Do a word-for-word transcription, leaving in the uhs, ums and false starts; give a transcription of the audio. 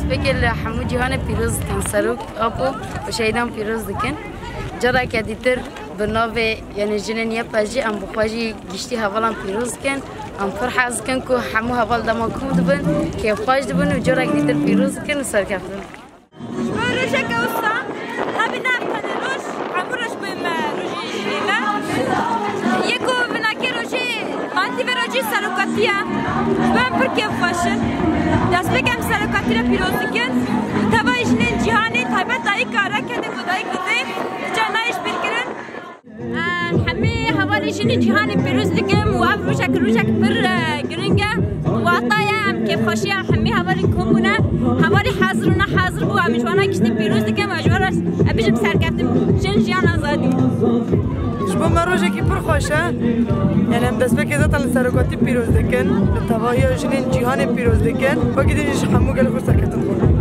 Pekê li hemû cîhanê pîroz dikin, serok, apo û şehîdan pîroz dikin. Careke dîtir bi navê, yanî jinên YPJ jî em bi xwe jî giştî hevalan pîroz dikin. Em pir hez dikin ku hemû heval dema kom dibin, kêfxweş dibin û carek dîtir pîroz dikin û serkeftin. Ji bo rojeke wisa, hevî ne ev tenê roj, hemû roj bê me rojê jinê ne. Yê ku vinakê rojê, mantî vê rojê serokatî ye. Ji bo em pir kêfxweş in. Destpêk em serokatî re pîroz dikin. Tevayê jinên cîhanê, taybet dayika re, kedê ku dayik didê, carna ji bîr kirin. Hemî hevalê jinên cîhanê pîroz dikim û ev rojek, rojek pir, e, giring e. Wata ye, em kêfxweşiya hemî hevalên kom bûne. Hevalê hazir û nehazir bû, em ji wana giştî pîroz dikim. Ez ji wan re, e, bijim serkeftin. Jin, jiyan, azadî. Ji bo me rojekî pir xweş e. Yani em destpêkê zaten li serokatî pîroz dikin. Li tevahiya jinên cîhanê pîroz dikin. Wekî din jî ji hemû gelê xwe serkeftin dixwazim.